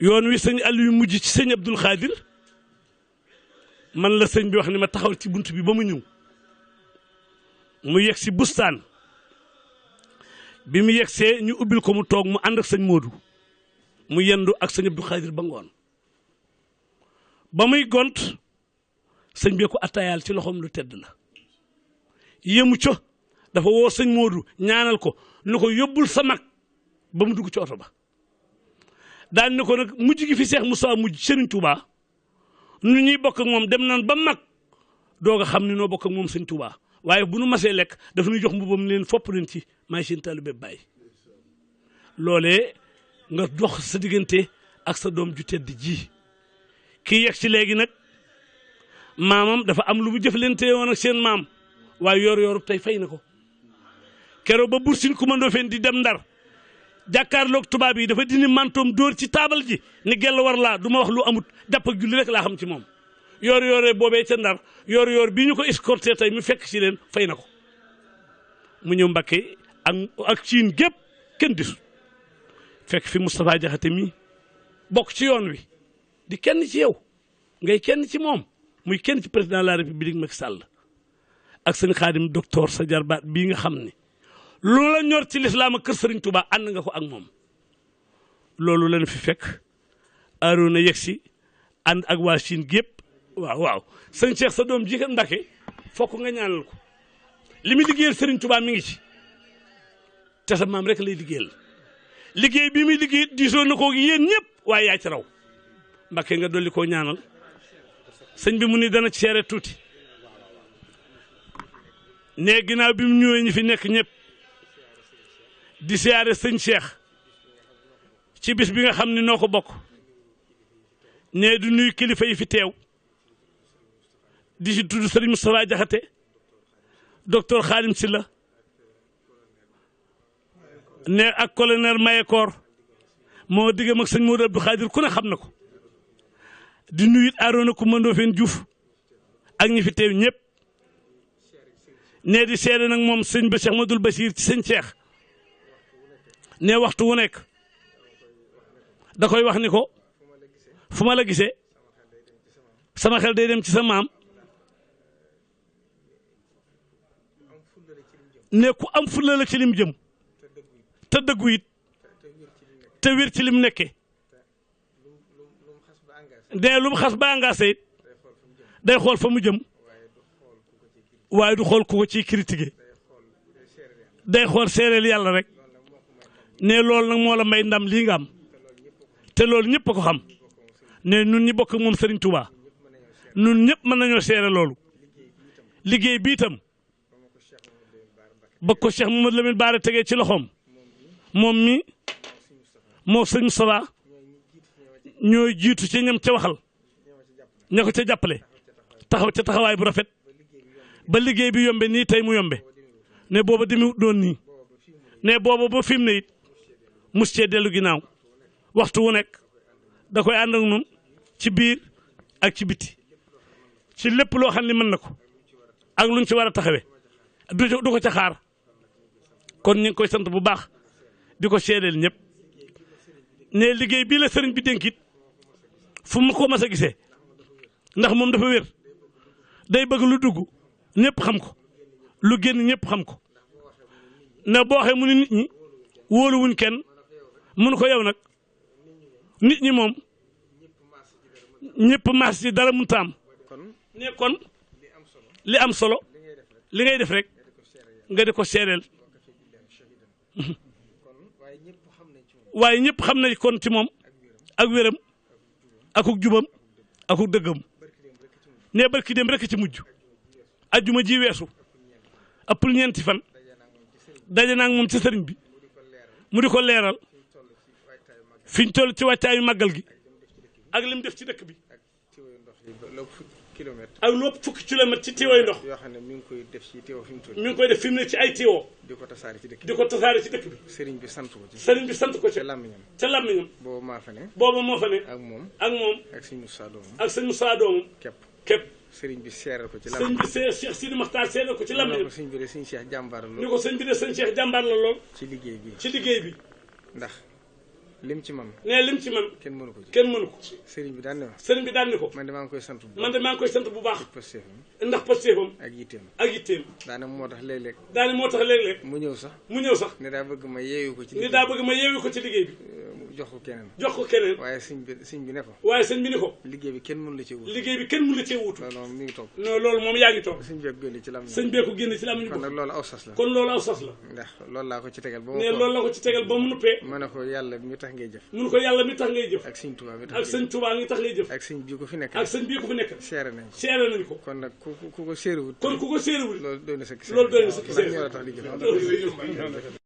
yoon wi sëñ Aliou mujj ci sëñ Abdul Xaadir man la sëñ bi wax ni ma taxawal ci bunt bi ba mu ñëw mu yegg si bustaan bi mu yeggsee ñu ubbil ko mu toog mu ànd ak sëñ Modou mu yendu ak sëñ Abdul Xaadir ba ngoon ba muy gont sëñ bee ko attaayal ci loxoom lu tedd la yéemu co dafa woo sëñ Modou ñaanal ko ni ko yóbbul sa mag ba mu dugg ci oto ba daal ni ko nag mujj gi fi Seex Moussa mujj Sëriñ Touba nu ñuy bokk ak moom dem nan ba mag doog a xam ni noo bokk ak moom sëñ Touba waaye bu nu masee lekk daf ñuy jox mbubam leen fopp leen ci maay seen taalibe Baay loolee nga dox sa diggante ak sa doom ju tedd ji kii yegg ci léegi nag maamam dafa am lu mu jëflante woon ak seen maam waaye yor-yor tey fay na ko keroog ba Buur Sine Kumando Fen di dem Ndar jàkkaarloog tubaab yi dafa dindi mantoom dóor ci taabal ji ni gell war laa du ma wax lu amut jàpp ak julli rek laa xam ci moom yor-yor boobee ca Ndar yor-yor bii ñu ko escorté tey mu fekk ci leen fay na ko mu ñëw Mbakke ak ciin gépp kenn disu fekk fi Moustapha Diakhaté mi bokk ci yoon wi di kenn ci yow ngay kenn ci moom muy kenn ci président de la république Macky Sall ak sëñ Xaadim docteur sa jarbaat bii nga xam ne loolu la ñor ci lislaam ak kër Sëriñ Tuubaa ànd nga ko ak moom loolu lañu fi fekk Arouna yegg si ànd ak waa Chine gépp waaw sëñ Cheikh sa doom ji kat Mbàkke fokk nga ñaanal ko li muy liggéeyal Sëriñ Tuubaa mi ngi ci te sa maam rek lay liggéeyal liggéey bi muy liggéey diisoo na ko yéen ñëpp waaye yaa ci raw Mbàkke nga dolli koo ñaanal sëñ bi mu ni dana ci seere tuuti ne ginnaaw bi mu ñëwee ñi fi nekk ñëpp di siyaare sëñ Cheikh ci bis bi nga xam ni noo ko bokk ne du nuyu kilifa yi fi teew di ci tudd sëriñ Moustapha Diakhaté docteur Khadim Sylla ne ak colonel Mayekor moo diggam ak sëñ Modou Abdou Khadir ku ne xam na ko di nuyu it Arouna Kumando Fen Diouf ak ñi fi teew ñëpp ne di seede nag moom sëñ ba Cheikh Madul Bachir ci sëñ Cheikh ne waxtu wu nekk da koy wax ni ko fu ma la gisee sama xel day dem ci sa maam ne ku am fulla la ci lim jëm te dëggu it te wér ci lim nekkee ne lu mu xas ba engagé it day xool fa mu jëm waaye du xool ku ko ciy critiquer day xool séeréel yàlla rek ne loolu nag moo la may ndam lii nga am te loolu ñëpp a ko xam ne nun ñi bokk moom Serigne Touba nun ñëpp mën nañoo seere loolu liggéey bi itam ba ko Cheikh Mamadou Lamine Bara tegee ci loxoom moom mi moo sëñ Moustapha ñooy jiitu ci ñam ca waxal ña ko ca jàppale taxaw ca taxawaay bu rafet ba liggéey bi yombe nii tey mu yombe ne booba demi doon nii ne booba ba fi mu ne it mus cee dellu ginnaaw waxtu wu nekk da koy ànd ak nun ci biir ak ci biti ci lépp loo xam ne mën na ko ak luñ ci war a taxawee du ko ca xaar kon ñu ngi koy sant bu baax di ko seedeel ñëpp ne liggéey bii la sëriñ bi dénkit fu mu ko mas a gisee ndax moom dafa wér day bëgg lu dugg ñëpp xam ko lu génn ñëpp xam ko ne boo waxee mu ni nit ñi wóoluwuñ kenn mun ko yow nag nit ñi moom ñëpp maas ci dara mun taam ne kon li am solo li ngay def rek nga di ko seedeel waaye ñëpp xam nañ kon ci moom ak wéram akuk jubam akuk dëggam ne barki dem rek ci mujj ajjuma ji weesu ëppul ñeenti fan daje naa moom ci sëriñ bi mu di ko leeral fiñ toll ci wàccaayu màggal gi ak lim def ci dëkk bi ak lu ëpp fukki kilomètre ci tiwoy ndox yoo xam ne mi ngi koy def ci tiwo fi mu toll mi ngi koy def fi mu ne ci ay tiwo di ko tasaare ci dëkk bi di ko tasaare ci dëkk bi sëriñ bi sant ko ci sëriñ bi sant ko ci ca làmmiñam boobu maa fa ne booba moo fa ne ak moom ak sëñ Moussa doomam ak sëñ Moussa doomam képp sëriñ bi seeral ko ci sëñ bi Cheikh Sidi Makhtar seeral ko ci làmmiñam sëñ bi de sëñ Cheikh jàmbaar la lool ni ko sëñ bi de sëñ Cheikh jàmbaar la lool ci liggéey bi ci liggéey bi ndax lim ci man nee lim ci man kenn mënu ko ci. kenn mënu ko sëriñ bi daan ne ma. sëriñ bi daan ni ko man de maa ngi koy sant bu baax. man de maa ngi koy sant bu baax pëstéefam ndax pastéefam ak yitteem. ak yitteem daanaka moo tax léeg-léeg daani moo tax léeg-léeg mu ñëw sax mu ñëw sax ne daa bëgg ma yeewu ko ci ni daa bëgg ma yeewi ko ci liggéey bi jox ko keneen. jox ko keneen waaye sëñ bi ne ko. waaye sëñ bi ni ko liggéey bi kenn mënu la ci wut. liggéey bi kenn mënu la cee wutu loolu moom mi ngi toog. non loolu moom yaa ngi toog sëñ bi ak génne ci lam. sëñ bee ko génne ci la amuñu kon ko nag loolu aw sas la. kon loolu aw sas la ndax loolu laa ko ci tegal ba ma ne ko. loolu la ko ci tegal ba mu nuppee ma ne ko yàlla mi tax ngay jëf. mun ko yàlla mi tax ngay jëf ak sëñ Tuubaa mi tax ak sëñ Tuubaa ngi tax ngay jëf ak sëñ bii ko fi nekk. ak sëñ bii ko fi nekk seere nañ ko. seere nañ ko kon nag ku ko séeréwut. kon ku ko séeréwul loolu doy na sa. loolu doy na sa ndax ñoo la tax di jëf.